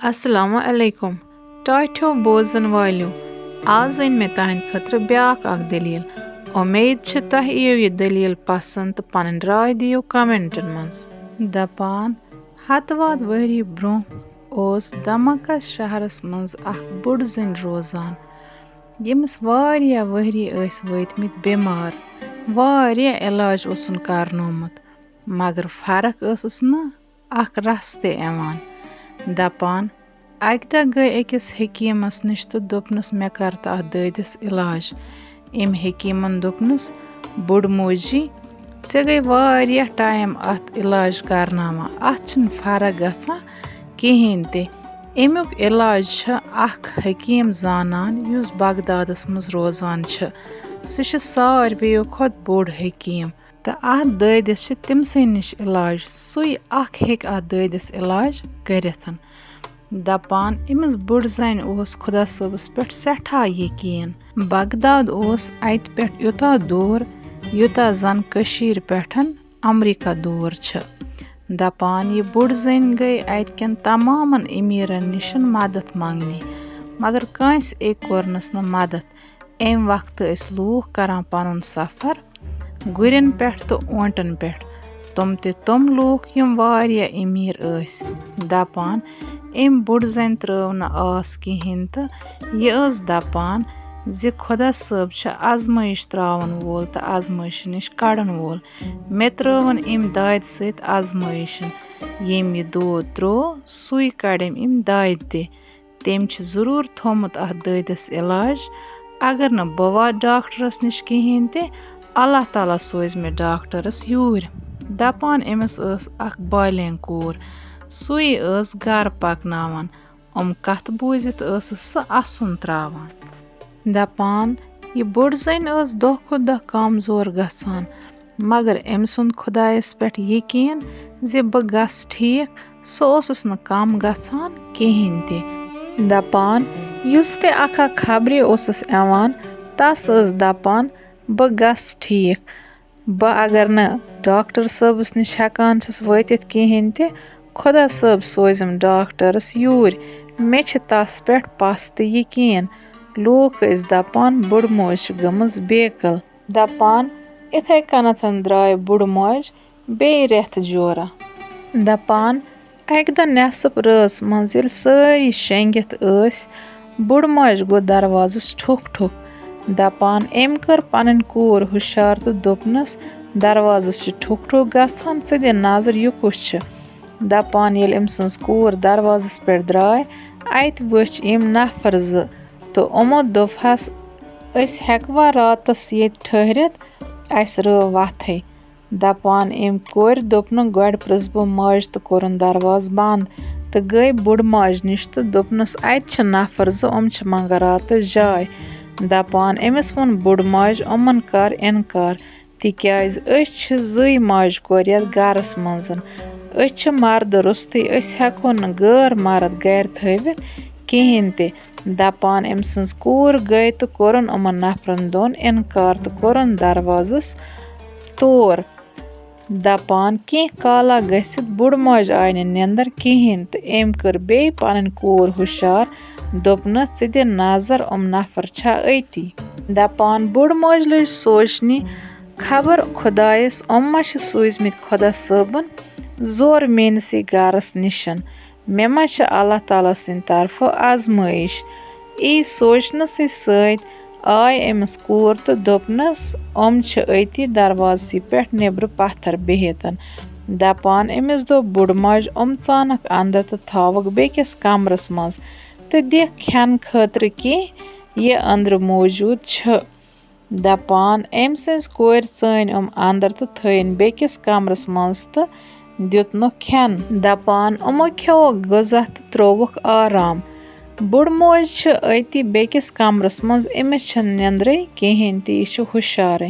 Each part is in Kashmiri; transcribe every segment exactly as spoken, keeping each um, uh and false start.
السلام علیکم۔ ٹاٹھیو بوزن والیو، آز أنۍ مےٚ تُہنٛدِ خٲطرٕ بیاکھ اکھ دٔلیٖل۔ اُمید چھِ تۄہہِ یِیو یہِ دٔلیٖل پسنٛد تہٕ پنٕنۍ راے دِیِو کمنٹن منٛز۔ دپان، ہتہٕ واد ؤری برونٛہہ اوس دمکس شہرس منٛز اکھ بُڈ زٔنۍ روزان، ییٚمِس واریاہ ؤری ٲسۍ وٲتمٕتۍ بٮ۪مار۔ واریاہ علاج اوسُن کرنومُت، مگر فرق ٲسٕس نہٕ اکھ رژھ تہِ یِوان۔ دپان، اکہِ دۄہ گٔے أکِس حکیٖمس نِش تہٕ دوٚپنس، مےٚ کر تہٕ اتھ دٲدِس علاج۔ أمۍ حکیٖمن دوٚپنس، بُڈ موجی، ژےٚ گٔے واریاہ ٹایم اتھ علاج کرناوان، اتھ چھِنہٕ فرق گژھان کِہیٖنۍ تہِ۔ اَمیُک علاج چھِ اکھ حکیٖم زانان، یُس بغدادس منٛز روزان چھِ۔ سُہ چھُ ساروِیو کھۄتہٕ بوٚڑ حکیٖم۔ تہٕ اتھ دٲدِس چھِ تٔمۍ سٕے نِش علاج، سُے اکھ ہیٚکہِ اتھ دٲدِس علاج کٔرِتھ۔ دپان، أمِس بُڈ زنہِ اوس خۄدا صٲبس پٮ۪ٹھ سٮ۪ٹھاہ یقیٖن۔ بغداد اوس اتہِ پٮ۪ٹھ یوٗتاہ دوٗر، یوٗتاہ زن کٔشیٖرِ پٮ۪ٹھ امریکہ دوٗر چھِ۔ دپان، یہِ بُڈ زٔنۍ گٔے اتہِ کٮ۪ن تمامن امیٖرن نِش مدد منگنہِ، مگر کٲنٛسہِ أکۍ کوٚرنس نہٕ مدد۔ امہِ وقتہٕ ٲسۍ لوٗکھ کران پنُن سفر گُرٮ۪ن پٮ۪ٹھ تہٕ اونٹن پٮ۪ٹھ۔ تِم تہِ تِم لوٗکھ یِم واریاہ امیر ٲسۍ۔ دپان، أمۍ بُڈ زنہِ ترٲو نہٕ آس کِہیٖنۍ تہٕ یہِ ٲس دپان زِ خۄدا صٲب چھُ آزمٲیش تراون وول تہٕ آزمٲیشہِ نِش کڑن وول۔ مےٚ ترٲوٕن أمۍ دادِ سۭتۍ آزمٲیش۔ ییٚمۍ یہِ دود ترٛوو، سُے کڑٮ۪م أمۍ دادِ تہِ۔ تٔمۍ چھُ ضروٗر تھوٚومُت اَتھ دٲدِس علاج۔ اگر نہٕ بہٕ واتہٕ ڈاکٹرَس نِش کِہیٖنۍ تہِ، اللہ تعالیٰ سوزِ مےٚ ڈاکٹرَس یوٗرۍ۔ دَپان أمِس ٲس اَکھ بالینغ کوٗر، سُے ٲس گَرٕ پَکناوان۔ یِم کَتھٕ بوٗزِتھ ٲسٕس سۄ اَسُن ترٛاوان۔ دَپان، یہِ بٔڑ زٔنۍ ٲس دۄہ کھۄتہٕ دۄہ کمزور گژھان، مگر أمۍ سُنٛد خۄدایَس پٮ۪ٹھ یقیٖن زِ بہٕ گژھٕ ٹھیٖک، سُہ اوسُس نہٕ کم گژھان کِہیٖنۍ تہِ۔ دَپان، یُس تہِ اکھ اکھ خبرِ اوسُس یِوان، تَس ٲس دَپان، بہٕ گژھٕ ٹھیٖک۔ بہٕ اگر نہٕ ڈاکٹر صٲبَس نِش ہٮ۪کان چھَس وٲتِتھ کِہیٖنۍ تہِ، خۄدا صٲب سوزِم ڈاکٹرَس یوٗرۍ۔ مےٚ چھِ تَس پٮ۪ٹھ پَژھ تہٕ یقیٖن۔ لوٗکھ ٲسۍ دَپان، بُڈٕ موج چھِ گٔمٕژ بیقل۔ دَپان، اِتھَے کٔنٮ۪تھ درٛاے بُڈٕ موج بیٚیہِ رٮ۪تھ جورہ۔ دَپان، اَکہِ دۄہ نٮ۪صٕف رٲژ منٛز ییٚلہِ سٲری شۄنٛگِتھ ٲسۍ، بُڈٕ موج گوٚو دروازَس ٹھُک ٹھُک۔ دَپان، أمۍ کٔر پَنٕنۍ کوٗر ہُشار تہٕ دوٚپنَس، دروازَس چھِ ٹھُک ٹھُک گژھان، ژٕ دِ نظر یہِ کُس چھِ۔ دَپان، ییٚلہِ أمۍ سٕنٛز کوٗر دروازَس پٮ۪ٹھ درٛاے، اَتہِ وٕچھ أمۍ نفر زٕ تہٕ یِمو دوٚپہَس، أسۍ ہٮ۪کوا راتَس ییٚتہِ ٹھٔہرِتھ؟ اَسہِ رٲو وَتھٕے۔ دَپان، أمۍ کورِ دوٚپنہٕ، گۄڈٕ پرٛژھ بہٕ ماجہِ تہٕ کوٚرُن دروازٕ بنٛد تہٕ گٔے بُڈٕ ماجہِ نِش تہٕ دوٚپنَس، اَتہِ چھِ نفر زٕ، یِم چھِ منٛگان راتَس جاے۔ دَپان، أمِس ووٚن بُڈٕ ماجہِ، یِمَن کر اِنکار، تِکیٛازِ أسۍ چھِ زٕے ماجہِ کورِ یَتھ گَرَس منٛز۔ أسۍ چھِ مَردٕ روٚستُے، أسۍ ہٮ۪کو نہٕ غٲر مَرٕد گَرِ تھٲوِتھ کِہیٖنۍ تہِ۔ دَپان، أمۍ سٕنٛز کوٗر گٔے تہٕ کوٚرُن یِمَن نفرَن دۄن اِنکار تہٕ کوٚرُن دروازَس تور۔ دَپان، کینٛہہ کالا گٔژھِتھ بُڈٕ ماجہِ آیہِ نہٕ نٮ۪نٛدٕر کِہیٖنۍ تہٕ أمۍ کٔر بیٚیہِ پَنٕنۍ کوٗر ہُشار، دوٚپنَس، ژٕ دِ نظر، یِم نفر چھا أتی؟ دَپان، بُڈٕ ماجہِ لٔج سونٛچنہِ، خبر خۄدایَس یِم ما چھِ سوٗزمٕتۍ خۄدا صٲبَن زورٕ میٛٲنِسٕے گَرَس نِشَن۔ مےٚ ما چھِ اللہ تعالیٰ سٕنٛدِ طرفہٕ آزمٲیِش؟ یی سونٛچنَسٕے سۭتۍ آے أمِس کوٗر تہٕ دوٚپنَس، یِم چھِ أتی دروازسٕے پٮ۪ٹھ نیٚبرٕ پَتھر بِہِتھ۔ دَپان، أمِس دوٚپ بُڈٕ ماجہِ، یِم ژانَکھ اَنٛدر تہٕ تھاوَکھ بیٚکِس کمرَس منٛز تہٕ دِکھ کھٮ۪نہٕ خٲطرٕ کینٛہہ، یہِ أنٛدرٕ موجوٗد چھِ۔ دَپان، أمۍ سٕنٛزِ کورِ ژٲنۍ یِم اَنٛدر تہٕ تھٲیِن بیٚکِس کمرَس منٛز تہٕ دیُتنُکھ کھٮ۪ن۔ دَپان، یِمو کھیوٚوُکھ غذا تہٕ ترٛووُکھ آرام۔ بُڈٕ موج چھِ أتی بیٚکِس کمرَس منٛز، أمِس چھَنہٕ نٮ۪نٛدرٕے کِہیٖنۍ تہِ، یہِ چھِ ہُشارٕے۔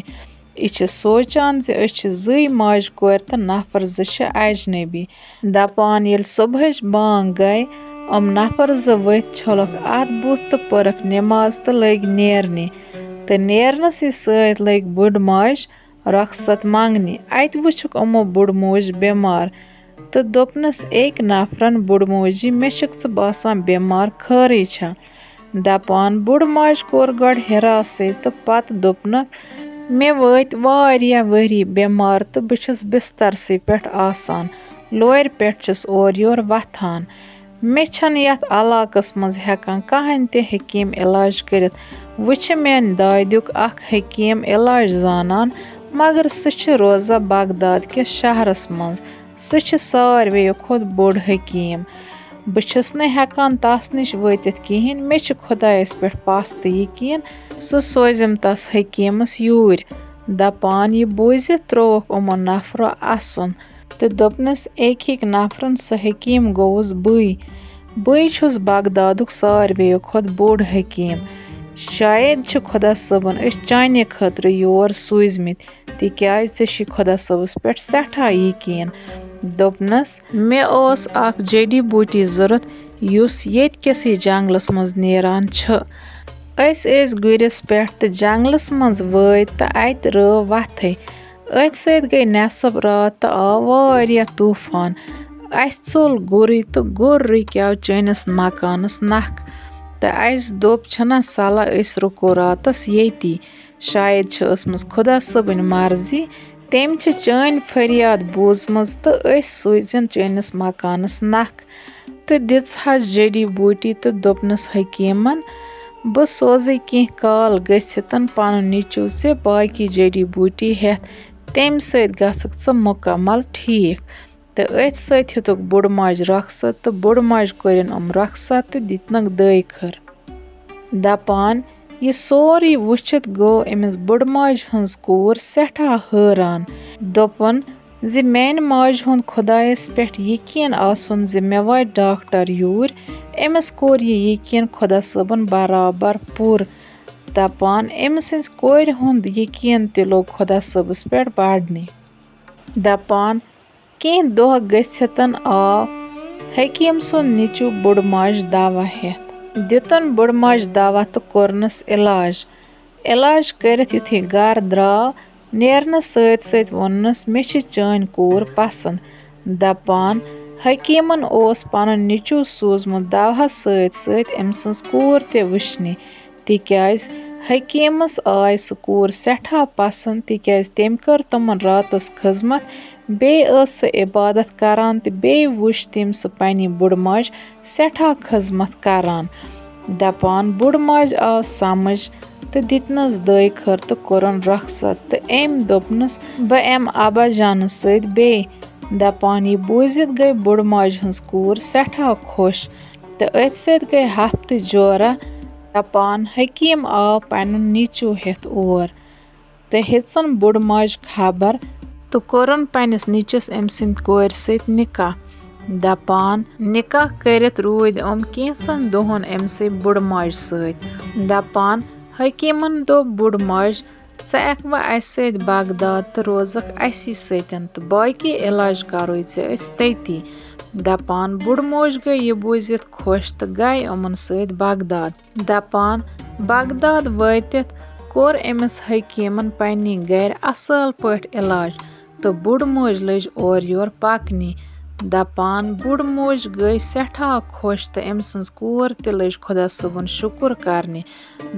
یہِ چھِ سونٛچان زِ أسۍ چھِ زٕے ماجہِ کورِ تہٕ نفر زٕ چھِ اجنبی۔ دَپان، ییٚلہِ صُبحٕچ بانٛگ گٔے، یِم نفر زٕ ؤتھۍ، چھوٚلُکھ اَتھ بُتھ تہٕ پٔرٕکھ نٮ۪ماز تہٕ لٔگۍ نیرنہِ۔ تہٕ نیرنَسٕے سۭتۍ لٔگۍ بُڈٕ ماجہِ رۄخصت منٛگنہِ۔ اَتہِ وٕچھُکھ یِمو بُڈٕ موج بٮ۪مار۔ تہٕ دوٚپنَس أکۍ نفرَن، "بُڈٕ موجی، مےٚ چھُکھ ژٕ باسان بٮ۪مار، خٲرٕے چھا؟" دَپان، بُڈٕ ماجہِ کوٚر گۄڈٕ ہراسٕے تہٕ پَتہٕ دوٚپنَکھ، "مےٚ وٲتۍ واریاہ ؤری بٮ۪مار تہٕ بہٕ چھَس بِستَرسٕے پٮ۪ٹھ آسان، لورِ پٮ۪ٹھ چھَس اورٕ یورٕ وۄتھان۔ مےٚ چھَنہٕ یَتھ علاقَس منٛز ہٮ۪کان کٕہٕنۍ تہِ حکیٖم علاج کٔرِتھ۔ وۄنۍ چھِ میٛانہِ دادیُک اَکھ حکیٖم علاج زانان، مگر سُہ چھُ روزان بغداد کِس شہرَس منٛز۔ سُہ چھُ ساروِیو کھۄتہٕ بوٚڑ حکیٖم۔ بہٕ چھَس نہٕ ہٮ۪کان تَس نِش وٲتِتھ کِہیٖنۍ۔ مےٚ چھُ خۄدایَس پٮ۪ٹھ پَژھ تہٕ یقیٖن، سُہ سوزٮ۪م تَس حکیٖمَس یوٗرۍ۔" دَپان یہِ بوٗزِتھ ترٛووُکھ یِمو نفرو اَسُن تہٕ دوٚپنَس أکۍ أکۍ نفرَن، "سُہ حکیٖم گوٚوُس بٕے۔ بٕے چھُس بغدادُک ساروِیو کھۄتہٕ بوٚڑ حکیٖم۔ شاید چھِ خۄدا صٲبَن أسۍ چانہِ خٲطرٕ یور سوٗزمٕتۍ، تِکیٛازِ ژےٚ چھُے خۄدا صٲبَس پٮ۪ٹھ سٮ۪ٹھاہ یقیٖن۔" دوٚپنَس، "مےٚ اوس اَکھ جڑی بوٗٹی ضوٚرَتھ، یُس ییٚتہِ کِسٕے جنٛگلَس منٛز نیران چھُ۔" أسۍ ٲسۍ گُرِس پٮ۪ٹھ تہٕ جنٛگلَس منٛز وٲتۍ تہٕ اَتہِ رٲو وَتھٕے۔ أتھۍ سۭتۍ گٔے نٮ۪صٕب راتھ تہٕ آو واریاہ طوٗفان۔ اَسہِ ژوٚل گُرُے تہٕ گُر رُکیو چٲنِس مکانَس نَکھ۔ تہٕ اَسہِ دوٚپ، "چھَنا صلاح أسۍ رُکو راتَس ییٚتی؟ شاید چھِ ٲسمٕژ خۄدا صٲبٕنۍ مرضی۔ تٔمۍ چھِ چٲنۍ فریاد بوٗزمٕژ تہٕ أسۍ سوٗزِن چٲنِس مکانَس نَکھ۔" تہٕ دِژہَس جڑی بوٗٹی تہٕ دوٚپنَس حکیٖمَن، "بہٕ سوزَے کینٛہہ کال گٔژھِتھ پَنُن نیٚچوٗ ژےٚ باقی جڑی بوٗٹی ہٮ۪تھ، تَمہِ سۭتۍ گژھکھ ژٕ مُکمل ٹھیٖک۔" تہٕ أتھۍ سۭتۍ ہیوٚتُکھ بُڈٕ ماجہِ رۄخصت تہٕ بُڈٕ ماجہِ کوٚرِن یِم رۄخصت تہٕ دِتنَکھ دٲے خٔر۔ دَپان، یہِ سورُے وٕچھِتھ گوٚو أمِس بُڈٕ ماجہِ ہٕنٛز کوٗر سٮ۪ٹھاہ حٲران۔ دوٚپُن زِ میٛانہِ ماجہِ ہُنٛد خۄدایَس پٮ۪ٹھ یقیٖن آسُن زِ مےٚ واتہِ ڈاکٹر یوٗرۍ، أمِس کوٚر یہِ یقیٖن خۄدا صٲبَن برابر پوٗرٕ۔ دَپان، أمۍ سٕنٛزِ کورِ ہُنٛد یقیٖن تہِ لوٚگ خۄدا صٲبَس پٮ۪ٹھ بَڑنہِ۔ دَپان، کینٛہہ دۄہ گٔژھِتھ آو حکیٖم سُنٛد نیٚچوٗ بُڈٕ ماجہِ دوا ہٮ۪تھ۔ دیُتُن بُڈٕ ماجہِ دوا تہٕ کوٚرنَس علاج۔ علاج کٔرِتھ یُتھُے گَرٕ درٛاو، نیرنَس سۭتۍ سۭتۍ ووٚننَس، "مےٚ چھِ چٲنۍ کوٗر پَسنٛد۔" دَپان، حکیٖمَن اوس پَنُن نیٚچوٗ سوٗزمُت دَوہَس سۭتۍ سۭتۍ أمۍ سٕنٛز کوٗر تہِ وٕچھنہِ، تِکیٛازِ حکیٖمَس آے سُہ کوٗر سٮ۪ٹھاہ پَسنٛد، تِکیٛازِ تٔمۍ کٔر تِمَن راتَس خدمت، بیٚیہِ ٲس سۄ عبادت کران تہٕ بیٚیہِ وٕچھ تٔمۍ سُہ پنٛنہِ بُڈٕ ماجہِ سٮ۪ٹھاہ خدمت کران۔ دَپان، بُڈٕ ماجہِ آو سمجھ تہٕ دِتنَس دٲے خٔر تہٕ کوٚرُن رۄخصت تہٕ أمۍ دوٚپنَس، "بہٕ یِمہٕ ابا جانَس سۭتۍ بیٚیہِ۔" دَپان، یہِ بوٗزِتھ گٔے بُڈٕ ماجہِ ہٕنٛز کوٗر سٮ۪ٹھاہ خۄش تہٕ أتھۍ سۭتۍ گٔے ہفتہٕ جورہ۔ دَپان، حکیٖم آو پنُن نیٚچوٗ ہٮ۪تھ اور تہٕ ہیٚژٕن بُڈٕ ماجہِ خبر تہٕ کوٚرُن پنٛنِس نیٚچوِس أمۍ سٕنٛدِ کورِ سۭتۍ نِکاح۔ دَپان، نِکاح کٔرِتھ روٗدۍ یِم کینٛژَن دۄہَن أمۍ سٕے بُڈٕ ماجہِ سۭتۍ۔ دَپان، حکیٖمَن دوٚپ بُڈٕ ماجہِ، "ژٕ یِکھ وۄنۍ اَسہِ سۭتۍ بغداد تہٕ روزَکھ اَسی سۭتۍ تہٕ باقی علاج کَرو ژےٚ أسۍ تٔتی۔" دَپان، بُڈٕ موج گٔے یہِ بوٗزِتھ خۄش تہٕ گٔے یِمَن سۭتۍ بغداد۔ دَپان، بغداد وٲتِتھ کوٚر أمِس حکیٖمَن پنٛنہِ گَرِ اَصٕل پٲٹھۍ علاج تہٕ بُڈٕ موج لٔج اورٕ یورٕ پَکنہِ۔ دَپان، بُڈٕ موج گٔے سٮ۪ٹھاہ خۄش تہٕ أمۍ سٕنٛز کوٗر تہِ لٔج خۄدا صٲبُن شُکُر کَرنہِ۔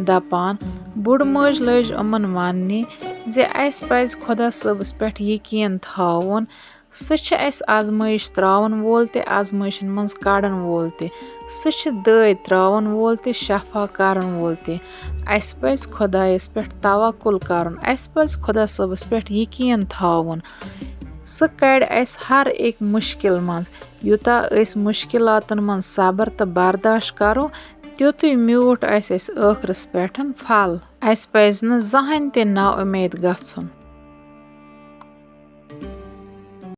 دَپان، بُڈٕ موج لٔج یِمَن وَننہِ زِ اَسہِ پَزِ خۄدا صٲبَس پٮ۪ٹھ یقیٖن تھاوُن۔ سُہ چھُ اَسہِ آزمٲیِش ترٛاوَن وول تہِ، آزمٲیِشَن منٛز کَڑَن وول تہِ۔ سُہ چھُ دٲدۍ ترٛاوَن وول تہِ، شفا کَرَن وول تہِ۔ اَسہِ پَزِ خۄدایَس پٮ۪ٹھ توکُل کَرُن۔ اَسہِ پَزِ خۄدا صٲبَس پٮ۪ٹھ یقیٖن تھاوُن۔ سُہ کَڑِ اَسہِ ہر أکۍ مُشکِل منٛز۔ یوٗتاہ أسۍ مُشکِلاتَن منٛز صبر تہٕ برداشت کَرو، تیُتُے میوٗٹھ آسہِ اَسہِ ٲخرَس پٮ۪ٹھ پھل۔ اَسہِ پَزِ نہٕ زٕہٕنۍ تہِ نا اُمید گژھُن۔